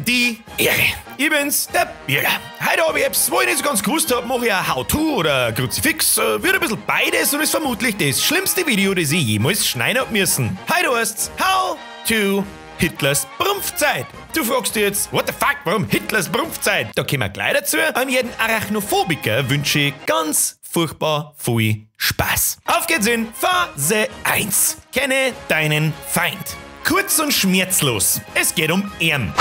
die Ehre. Ich bin's, der Birger. Heute habe ich etwas, wo ich nicht so ganz gewusst habe, mache ich ein How-To oder ein Kruzifix. Wird ein bisschen beides und ist vermutlich das schlimmste Video, das ich jemals schneiden hab müssen. Heute heißt's How to Hitlers Brumpfzeit. Du fragst dich jetzt, what the fuck, warum Hitlers Brumpfzeit? Da kommen wir gleich dazu. An jeden Arachnophobikern wünsche ich ganz furchtbar viel Spaß. Auf geht's in Phase 1. Kenne deinen Feind. Kurz und schmerzlos. Es geht um Ehren.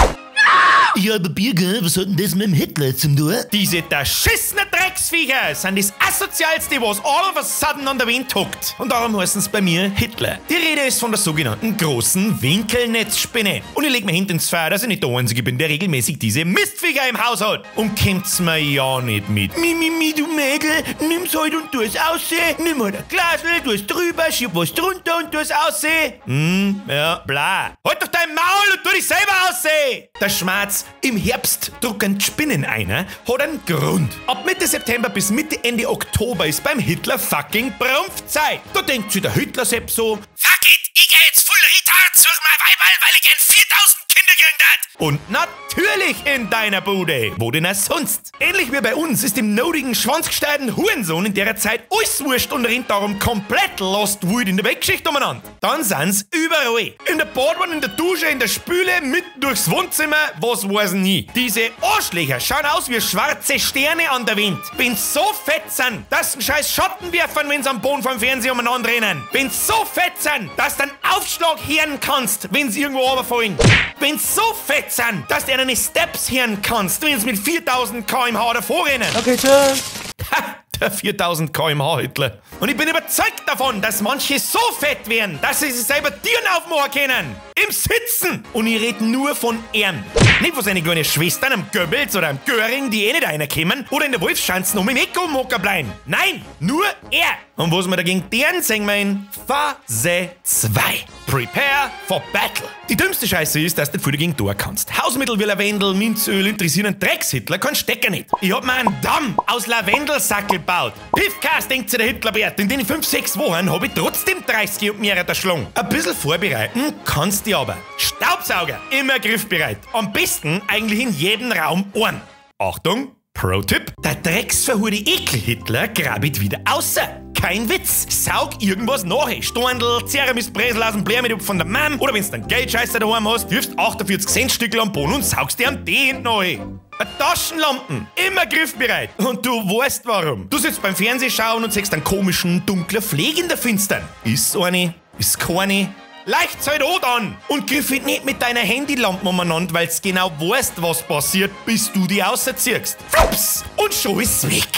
Ja, aber Birger, was hat denn das mit dem Hitler zum tun? Diese derschissenen Drecksviecher sind das Asozialste, was all of a sudden an der Wind hockt. Und darum heißen sie bei mir Hitler. Die Rede ist von der sogenannten großen Winkelnetzspinne. Und ich leg mir hinten ins Feuer, dass ich nicht der Einzige bin, der regelmäßig diese Mistviecher im Haus hat. Und kommt's mir ja nicht mit. Mi, mi, mi, du Mädel, nimm's halt und tu's aussehen. Nimm halt ein Glasl, tu's drüber, schieb was drunter und tu's aussehen. Ja, bla. Halt doch dein Maul und tu dich selber aussehen. Der Schmerz im Herbst drucken die Spinnen ein, hat einen Grund. Ab Mitte September bis Mitte Ende Oktober ist beim Hitler fucking Brumpfzeit. Da denkt sich der Hitler-Sepp so, fuck it, ich geh jetzt full retard, such mal Weiberl, weil ich gern 4000 Kinder kriegen dat. Und natürlich in deiner Bude. Wo denn auch sonst? Ähnlich wie bei uns ist dem nodigen, schwanzgesteiten Hurensohn in der Zeit alles wurscht und rennt darum komplett lost wild in der Weltgeschichte umeinander. Dann sind's überall. In der Badwanne, in der Dusche, in der Spüle, mitten durchs Wohnzimmer, was weiß nie. Diese Arschlöcher schauen aus wie schwarze Sterne an der Wind. Wenn's so fett sind, dass einen scheiß Schatten werfen, wenn's am Boden vom Fernseher umeinander rennen. Wenn's so fett sind, dass du einen Aufschlag hören kannst, wenn's irgendwo runterfallen. Wenn's so fett sind, dass du eine Steps hören kannst, wenn's mit 4000 km/h davor rennen. Okay, tschüss. Ha, der 4000 km/h Hitler. Und ich bin überzeugt davon, dass manche so fett werden, dass sie sich selber Tieren aufmachen können. Im Sitzen. Und ich red nur von Ehren. Nicht von seinen kleinen Schwestern am Goebbels oder am Göring, die eh nicht reinkommen, oder in der Wolfschanze um im Eck umhocken bleiben. Nein, nur er. Und was wir dagegen deren sehen wir in Phase 2. Prepare for Battle. Die dümmste Scheiße ist, dass du nicht viel dagegen tun kannst. Hausmittel wie Lavendel, Minzöl interessieren einen Dreckshitler, kein Stecker nicht. Ich hab mir einen Damm aus Lavendelsackel gebaut. Piffkas, denkt sich der Hitlerbert, in den 5, 6 Wochen hab ich trotzdem 30 und mehrere erschlagen. Ein bisschen vorbereiten kannst du aber. Staubsauger, immer griffbereit. Am besten eigentlich in jedem Raum einen. Achtung, Pro-Tipp: Der drecksverhurde Ekel-Hitler grabit wieder außer. Kein Witz. Saug irgendwas nach. Storndl, Ceremisbresel aus dem Blärmitopf von der Mam oder wenn's dann Geldscheißer daheim hast, wirfst 48 Cent Stückel am Boden und saugst dir am Tee hinten rein. Taschenlampen, immer griffbereit. Und du weißt warum. Du sitzt beim Fernsehschauen und siehst einen komischen, dunklen Fleck in der Finstern. Ist eine, ist keine. Leicht's halt auch an und griff nicht mit deiner Handylampe umeinander, weil's genau weißt, was passiert, bis du die rausziehst. Flups! Und schon ist's weg.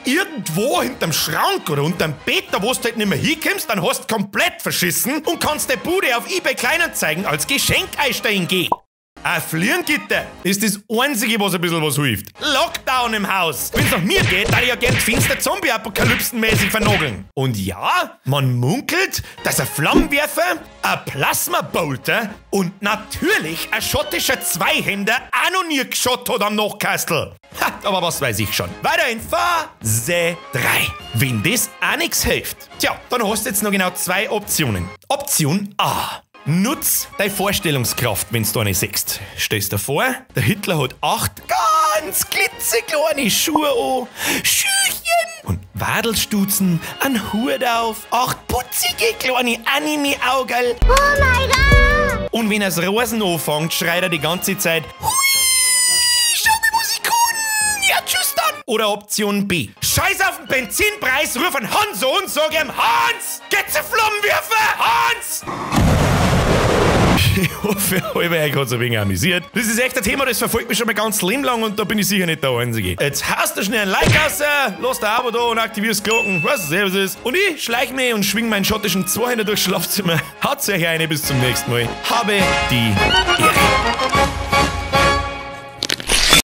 Irgendwo hinterm Schrank oder unterm Bett, da wo du halt nicht mehr hinkommst, dann hast du komplett verschissen und kannst die Bude auf eBay Kleinanzeigen als Geschenk einsteigen gehen. Ein Fliegengitter ist das Einzige, was ein bisschen was hilft. Lockdown im Haus. Wenn's nach mir geht, da ich ja gern die Fenster Zombie-Apokalypsen-mäßig vernageln. Und ja, man munkelt, dass ein Flammenwerfer, ein Plasma-Bolter und natürlich ein schottischer Zweihänder auch noch nie geschott hat am Nachkastel. Ha, aber was weiß ich schon. Weiter in Phase 3. Wenn das auch nix hilft, tja, dann hast du jetzt noch genau 2 Optionen. Option A. Nutz deine Vorstellungskraft, wenn's du eine siehst. Stellst dir vor, der Hitler hat 8 ganz klitzekleine Schuhe an, Schüchchen und Wadelstutzen, einen Hut auf, 8 putzige kleine Anime-Augerl. Oh mein Gott! Und wenn er's Rosen anfängt, schreit er die ganze Zeit, hui, schau mir, was ich kann. Ja, tschüss dann. Oder Option B. Scheiß auf den Benzinpreis, ruf einen Hans und sag ihm, Hans, geht's ein Flammenwerfer, Hans! Ich hoffe, euch hat es ein wenig amüsiert. Das ist echt ein Thema, das verfolgt mich schon mal ganz Leben lang und da bin ich sicher nicht der Einzige. Jetzt haust du schnell ein Like raus, lass dein Abo da und aktivierst Glocken, weißt du, was ist. Und ich schleich mich und schwing meinen schottischen Zweihänder durchs Schlafzimmer. Haut's euch eine, bis zum nächsten Mal. Habe die Ehre.